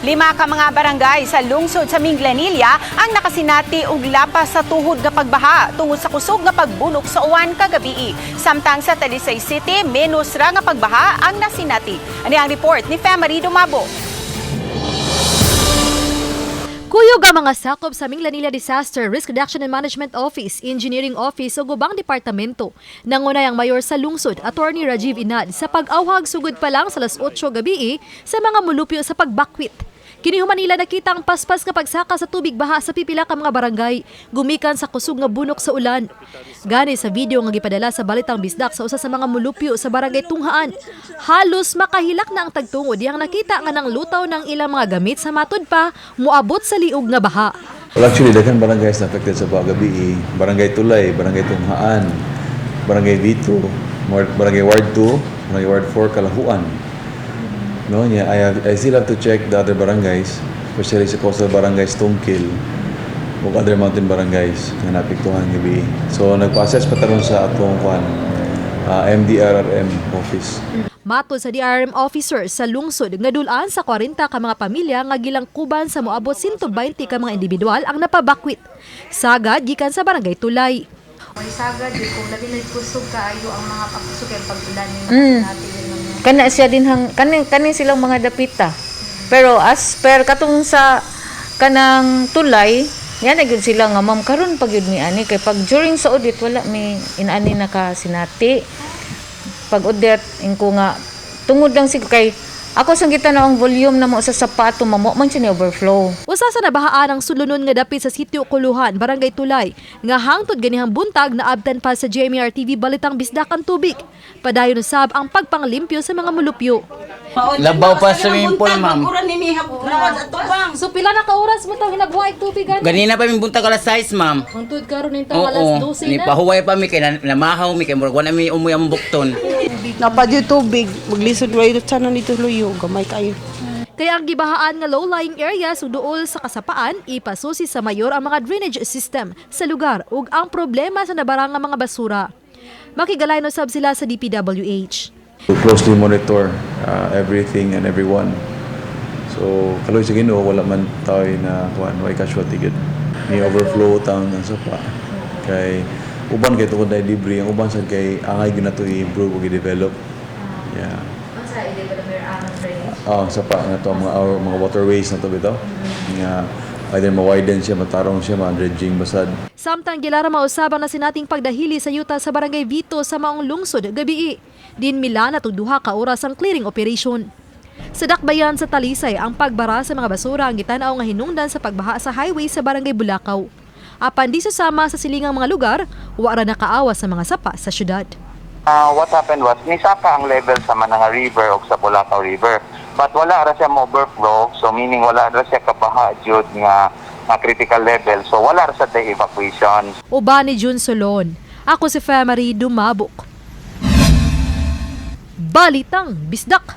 Lima ka mga barangay sa lungsod sa Minglanilla ang nakasinati og lapas sa tuhod nga pagbaha tungod sa kusog nga pagbunok sa uwan kagabii. Samtang sa Talisay City, menos ra nga pagbaha ang nasinati. Ani ang report ni Femary Dumabo. Kuyog ang mga sakop sa Minglanilla Disaster Risk Reduction and Management Office, Engineering Office ug ubang departamento. Nangunay ang mayor sa lungsod, Attorney Rajiv Inad, sa pag-awhag sugod pa lang sa alas 8 gabi sa mga mulupyo sa pagbakwit. Kini human nila nakita ang paspas nga pagsaka sa tubig baha sa pipila ka mga barangay, gumikan sa kusog nga bunok sa ulan. Gani sa video nga gipadala sa Balitang Bisdak sa usa sa mga mulupyo sa barangay Tunghaan, halos makahilak na ang tagtungod diyang nakita nga nang lutaw ng ilang mga gamit sa matud pa moabot sa liog nga baha. Well, actually, daghan barangays na affected sa gabi. Barangay Tulay, Barangay Tunghaan, Barangay Vito, Barangay Ward 2, Barangay Ward 4, Kalahuan. No, yeah, I still have to check the other barangays, especially sa coastal barangays Tungkil ug other mountain barangays nga naapektuhan gabi. So nagpa-assess pa ta ron sa atong kuan, MDRRM office. Matod sa DRM officer sa lungsod nga dulaan sa 40 ka mga pamilya nga gilangkuban sa moabot 120 ka mga individual ang napabakwit. Sagad gikan sa barangay Tulay. May sagad yun kung labi na kusog kaayo ang mga pagkusog kay pag-ulan ni natin yun mga Kana siya din hang kani kani silang mga dapita. Pero as per katong sa kanang tulay, yan na gyud sila nga, "Ma'am, karon pag gyud mi ani kay pag during sa audit wala mi inani nakasinati." Pag audit ingko nga tungod lang sig kay ako sang kita na ang volume na mo sa sapato mamo man siya ni overflow. Usa sa nabahaan ang sulunon nga dapit sa sitio Kuluhan, Barangay Tulay, nga hangtod ganihang buntag naabtan pa sa GMR TV Balitang Bisdak ang tubig. Padayon usab ang pagpanglimpyo sa mga mulupyo. Labaw pa sa swimming pool, ma'am. So pila na ka oras mo taw hinabuhay tubig gani? Ganina pa mi buntag alas 6, ma'am. Hangtod karon nintaw Oo. Ni pahuway pa mi kay namahaw mi kay murag wala mi umoy among bukton. Napad yung tubig, maglisod way sana nito luyo, gamay kayo. Kaya ang gibahaan nga low-lying area ug duol sa kasapaan, ipasusi sa mayor ang mga drainage system sa lugar ug ang problema sa nabarang nga mga basura. Makigalay no sab sila sa DPWH. To closely monitor everything and everyone. So, kaloy sa Ginoo, wala man tayo na kuan, way casualty gid. Ni overflow town ang sapa. Kay uban kay tungod na libre, ang uban sad kay angay gyud nato i-improve ug i-develop. Yeah. Ah, sapa nga to mga our, mga waterways na to bitaw. Nga either ma-widen siya, matarong siya, ma-dredging basad. Samtang gilara mausab ang nasinating pagdahili sa yuta sa barangay Vito sa maong lungsod gabii. Din mila na duha ka oras ang clearing operation. Sa dakbayan sa Talisay, ang pagbara sa mga basura ang gitanaw nga hinungdan sa pagbaha sa highway sa barangay Bulacau. Apan di susama sa silingang mga lugar, wa ra nakaawa sa mga sapa sa syudad. What happened was, nisaka ang level sa Mananga River o sa Bulacau River. But wala ra siya mo overflow, so meaning wala ra siya kabaha jud nga critical level. So wala ra sa the evacuation. Uban ni June Solon. Ako si Femary Dumabok. Balitang Bisdak.